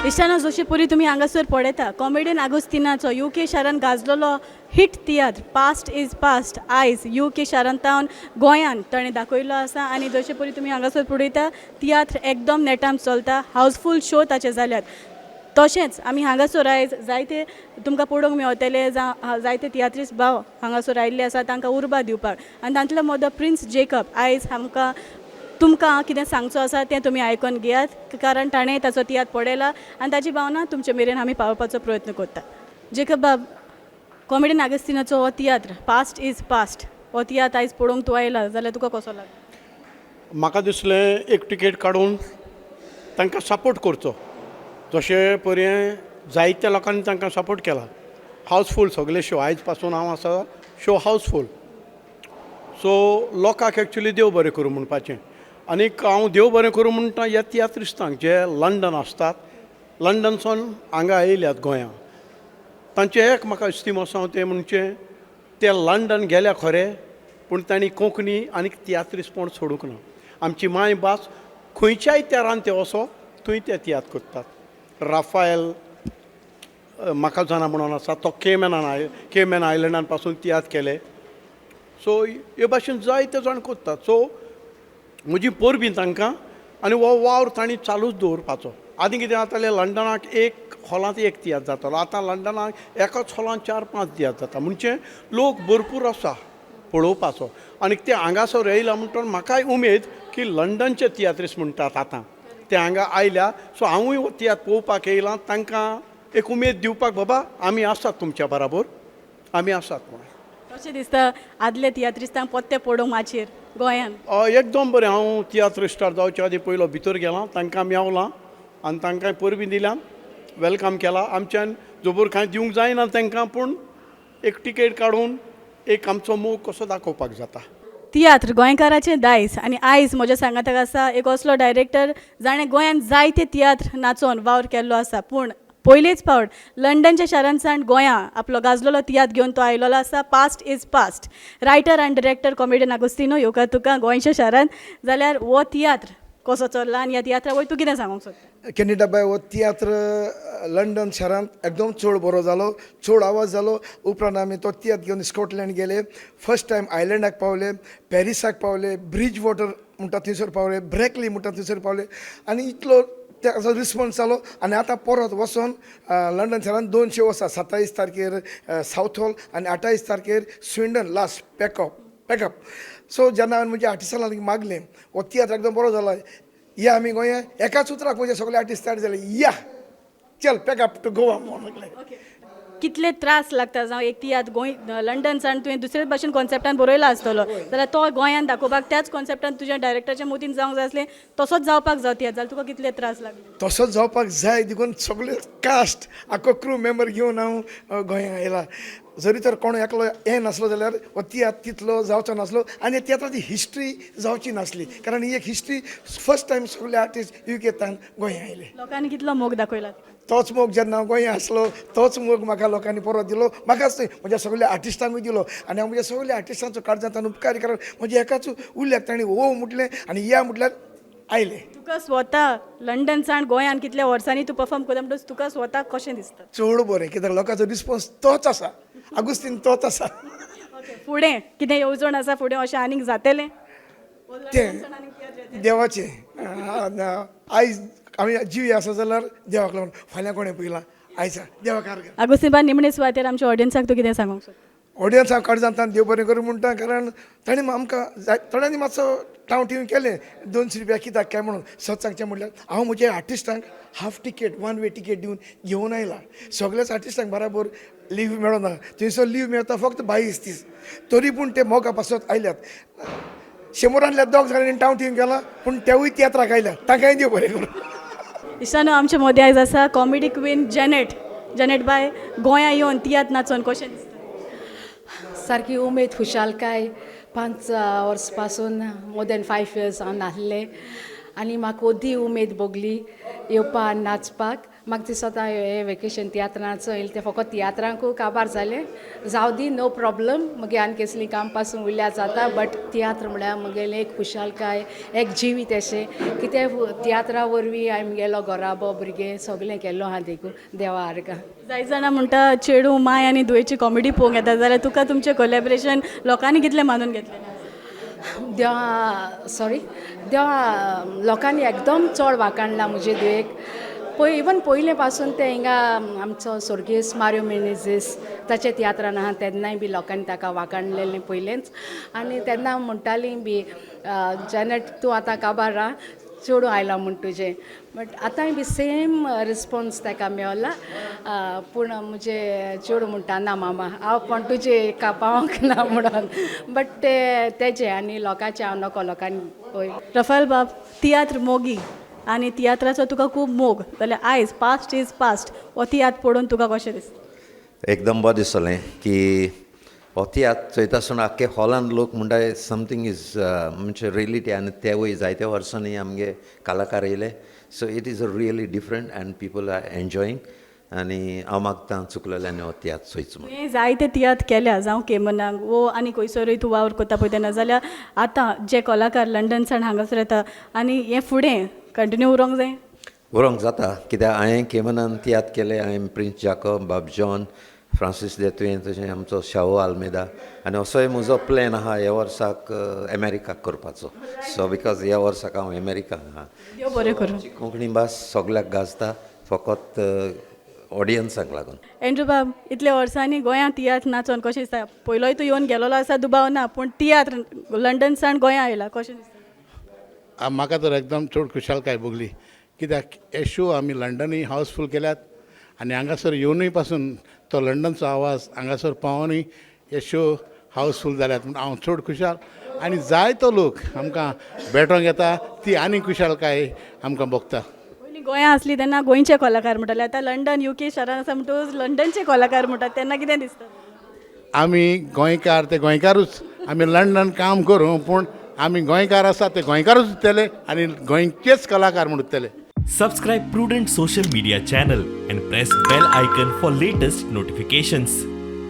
इश्टानो, जशे परी तुमी हांगासर पळयता, कॉमेडियन आगोस्तिनाचो युके शारान गाजलेलो hit tiatr past is past आयज युके शारांत तावन गोंयान ताणें दाखयल्लो आसा. आनी जशे परी तुमी हांगासर पळयता, तियात्र एकदम नेटान चलता, हावसफूल शो ताचे जाल्यात. तशेंच आमी हांगासर आयज जायते तुमकां पळोवंक मेवतले, जावं जायते तियात्रिस्ट भाव हांगासर आयिल्ले आसा तांकां उर्बा दिवपाक. आनी तांतलो मदो प्रिन्स जेकब आयज आमकां तुमकां कितें सांगचो आसा तें तुमी आयकोन घेयात, कारण ताणें ताचो तियात्र पळयला आनी ताची भावना तुमचे मेरेन आमी पावोवपाचो प्रयत्न करता. जेकब बाब, कॉमेडियन आगस्तिनाचो हो तियात्र पास्ट is past, हो तियात्र आयज पळोवंक तूं आयला जाल्यार तुका कसो लागलो? म्हाका दिसलें, एक टिकेट काडून तांकां सपोर्ट करचो. जशें परी जायत्या लोकांनी तांकां सपोर्ट केला, हावसफूल सगळे शो. आयज पासून हांव आसा, शो हावसफूल. सो लोकांक एक्चुली देव बरें करूं म्हणपाचें. आनीक हांव देव बरें करूं म्हणटा ह्या तियात्रिस्तांक जे लंडन आसतात, लंडनसून हांगा येयल्यात गोंयां. तांचें एक म्हाका इस्तीम आसा, तें म्हणचे ते लंडन गेल्या खरें, पूण तांणी कोंकणी आनी तियात्रिस्पण सोडूंक ना. आमची मायभास खंयच्याय तेरान ते वचो, थंय ते तियात्र करतात. राफायल म्हाका जाणा म्हणून आसा, तो केमॅन आयलंडान पासून तियात्र केले. सो हे भाशेन जायते जाण करतात. सो म्हजी परबीं तांकां आनी हो वावर तांणी चालूच दवरपाचो. आदीं कितें जातालें, लंडनाक एक हॉलांत एक तियात्र जातालो. आतां लंडनाक एकाच हॉलांत चार पांच तियात्र जाता, म्हणजे लोक भरपूर आसा पळोवपाचो. आनी ते हांगासर येयला म्हणटोन म्हाकाय उमेद की लंडनचे तियात्रिस्ट म्हणटात आतां ते हांगा आयल्या. सो हांवूय हो तियात्र पळोवपाक येयलां तांकां एक उमेद दिवपाक, बाबा आमी आसात तुमच्या बराबर, आमी आसात म्हणून. कशें दिसता आदले तियात्रिस्तांक पोत्ते पळोवंक माचयेर गोंयान? एकदम बरें. हांव तियात्र स्टार जावचे आदी पयलो भितर गेलां, तांकां मेवलां आनी तांकां परबीं दिल्या, welcome केला. आमच्यान जबर कांय दिवंक जायना तांकां, पूण एक टिकेट काडून एक आमचो मोग कसो दाखोवपाक जाता. तियात्र गोंयकाराचें दायज आनी आयज म्हज्या सांगाताक आसा एक असलो डायरेक्टर जाणें गोंयांत जायते तियात्र नाचोन वावर केल्लो आसा, पूण पयलेच फावट लंडनच्या शारांत सावन गोंया आपलो गाजलेलो तियात्र घेवन तो आयलेलो आसा, past is past. Writer आनी डिरेक्टर कॉमेडियन आगोस्तिनो, येवकार तुका गोंयच्या शारांत. जाल्यार हो तियात्र कसो चल्ला आनी ह्या तियात्रा वयर तूं कितें सांगूंक सोदता? कॅनिटा बाय, हो तियात्र लंडन शारांत एकदम चड बरो जालो, चड आवाज जालो. उपरांत आमी तो तियात्र घेवन स्कॉटलँड गेले, फर्स्ट टायम आयलंडाक पावले, पॅरिसाक पावले, ब्रीज वॉटर म्हणटा थंयसर पावले, ब्रॅकली म्हणटा थंयसर पावले आनी इतलो ताजो रिस्पोन्स जालो. आनी आतां परत वचोन लंडन शारांत दोन शो आसा. 27 तारखेर सावथ हॉल आनी 28 तारखेर Swindon, last pack up. So जेन्ना हांवें म्हज्या आर्टिस्टां लागीं मागलें, हो तियात्र एकदम बरो जाला, या आमी गोंया. एकाच उतराक म्हजे सगळे आर्टिस्ट तयार जाले, या चल, पॅकअप टू गोवा म्हणून लागले. कितले त्रास लागता? जावं एक तियात्र गोंय लंडन सावन तुवें दुसरेच भाशेन कॉन्सेप्टान बरयला आसतलो, जाल्यार तो गोंयान दाखोवपाक त्याच कॉन्सेप्टान तुज्या डायरेक्टराच्या मतीन जावंक जाय आसलें, तसोच जावपाक जाय तियात्र, जाल्यार तुका कितले त्रास लागले? तसोच जावपाक जाय देखून सगळे कास्ट, आख्खो क्रू मेंबर घेवन हांव गोंया आयला. जरी तर कोण एकलो ये नासलो जाल्यार हो तियात्र तितलो जावचो नासलो आनी तियात्राची हिस्ट्री जावची नासली, कारण ही एक हिस्ट्री. फर्स्ट टायम सगळे आर्टिस्ट युकेतान गोंया आयले. लोकांनी कितलो मोग दाखयला? तोच मोग जेन्ना हांव गोंया आसलो, तोच मोग म्हाका लोकांनी परत दिलो. म्हाकाच न्हय, म्हज्या सगल्या आर्टिस्टांकूय दिलो. आनी हांव म्हज्या सगल्या आर्टिस्टांचो काळजांतल्यान उपकारी, कारण म्हज्या एकाच उल्याक तांणी हो म्हटलें आनी या म्हटल्यार आयले. तुका स्वता लंडन सावन गोंयान कितल्या वर्सांनी तूं परफॉर्म करता म्हणटकच तुका स्वता कशें दिसता? चड बरें, कित्याक लोकांचो रिस्पोन्स तोच आसा, आगुस्तीन तोच आसा. फुडें कितें येवजण आसा? फुडें अशें आनीक जातलें? तें देवाचें. आयज आमी जिवी आसा जाल्यार देवाक लागून. फाल्यां कोणें पळयलां? आयज देवाक आर्गां. आगोस्तीन, निमणे सुवातेर आमच्या ऑडियन्साक तूं कितें सांगूंक सोदता? ऑडियन्साक काळजांतल्यान देव बरें करूं म्हणटा, कारण ताणें आमकां जाय. थोड्यांनी मातसो टाव टीव केलें, 200 रुपया कित्याक काय म्हणून. सत सांगचें म्हणल्यार हांव म्हज्या आर्टिस्टांक half ticket, one way ticket दिवन घेवन आयला. सगल्याच आर्टिस्टांक बराबर लीव मेळना. थंयसर लीव मेळटा फक्त 22 दीस. तरी पूण ते मोगा पासत आयल्यात. शंबरांतल्या दोग जाणांनी टाव टीव केला, पूण तेवूय तियात्राक आयल्या. तांकांय देव बरें करूं. इश्टानो, आमच्या मदें आयज आसा कॉमेडी क्वीन जेनेट. जेनेट बाय, गोंया येवन तियात्र नाचोन कशें दिसता? सारकी उमेद, खुशालकाय. 5 वर्स पासून, मोर दॅन 5 इयर्स हांव नासलें आनी म्हाका ओदी उमेद भोगली येवपा आनी नाचपाक. म्हाका दिसता हें वेकेशन तियात्राचो येयलें तें फकत तियात्रांकू काबार जालें. जावं दी, नो प्रॉब्लम. मगीर आनी केसलीं काम पासून उरल्या जाता, बट तियात्र म्हळ्यार मुगेलें एक खुशालकाय, एक जिवीत अशें कितें. तियात्रा वरवीं हांवें मुगेलो घराबो, भुरगें सगलें केल्लो आहा, देखून देवा आर्गां. जायत जाणां म्हणटा, चेडूं माय आनी धुवेची कॉमेडी पळोवंक येता, जाल्यार तुका तुमचें कोलॅबरेशन लोकांनी कितलें मानून घेतलें? देवा, सॉरी, देवा, लोकांनी एकदम चड वाखाणलां म्हजे धुवेक. पय, इवन पयलें पासून तें हिंगा आमचो स्वर्गेस्त मारियो मिनेझीस ताच्या तियात्रान आहा तेन्नाय बी लोकांनी ताका वाखाणलेलें पयलेंच. आनी तेन्ना म्हणटालीं बी, "जॅनट, तूं आतां काबार आहा, चेडूं आयलां म्हूण तुजें." बट आतांय बी सेम रिस्पोन्स ताका मेवला. पूण म्हजे चेडूं म्हणटा, "ना मामा, हांव पण तुजे पावंक ना" म्हणून. बट ते तेजे आनी लोकांचे हांव नको, लोकांनी पळय. रफाल बाब, तियात्र मोगी आनी तियात्राचो तुका खूब मोग, जाल्यार आयज पास्ट is past हो तियात्र पळोवन तुका कशें दिसता? एकदम बरें दिसलें की हो तियात्र चोयता आसतना आख्खे हॉलान लोक म्हणटा, समथींग is म्हणजे रियलिटी. आनी तेवूय जायते वर्सांनी आमगे कलाकार येयले, so it is a really different and people are enjoying. आनी हांव मागता चुकलेल्यांनी हो तियात्र चोयचो म्हूण. तुवें जायते तियात्र केल्या, जावं केमनाक वो आनी खंयसरूय तूं वावर करता पळय तेन्ना, जाल्यार आतां जे कलाकार लंडन सावन हांगासर येता आनी हें फुडें कंटिन्यू उरोंक जाय? उरोंक जाता, कित्याक हांवें केमनान तियात्र केले. हांवें प्रिन्स जाकब, बाब जॉन फ्रांसीस देतुयें, तशें आमचो शाहू आल्मेदा. आनी असोय म्हजो प्लॅन आहा ह्या वर्साक अमेरिकाक करपाचो. सो because ह्या वर्साक हांव अमेरिकाक आहा. देव बरें करूं. आमची कोंकणी भास सगल्याक गाजता, फकत ऑडियन्साक लागून. एंड्रू बाब, इतल्या वर्सांनी गोंयांत तियात्र नाचोन कशें दिसता? पयलोय तूं येवन गेलोलो आसा, दुबाव ना, पूण तियात्र लंडन सावन गोंयां आयला, कशें दिसता? म्हाका तर एकदम चड खुशालकाय भोगली, कित्याक हे शो आमी लंडनूय हावसफूल केल्यात आनी हांगासर येवनूय पासून तो लंडनचो आवाज हांगासर पावोनूय हे शो हावसफूल जाल्यात म्हूण हांव चड खुशाल. आनी जायतो लोक आमकां भेटोंक येता, ती आनी खुशालकाय आमकां भोगता. पयलीं गोंयां आसली तेन्ना गोंयचे कलाकार म्हणटाले, आतां लंडन युके शारान आसा म्हणटकूच लंडनचे कलाकार म्हणटात, तेन्ना कितें दिसता? आमी गोंयकार ते गोंयकारूच. आमी लंडन काम करूं, पूण आमी गोंयकार आसा ते गोंयकारूच उरतले आनी गोंयचेच कलाकार म्हूण उरतले. Subscribe Prudent Social Media channel and press bell icon for latest notifications.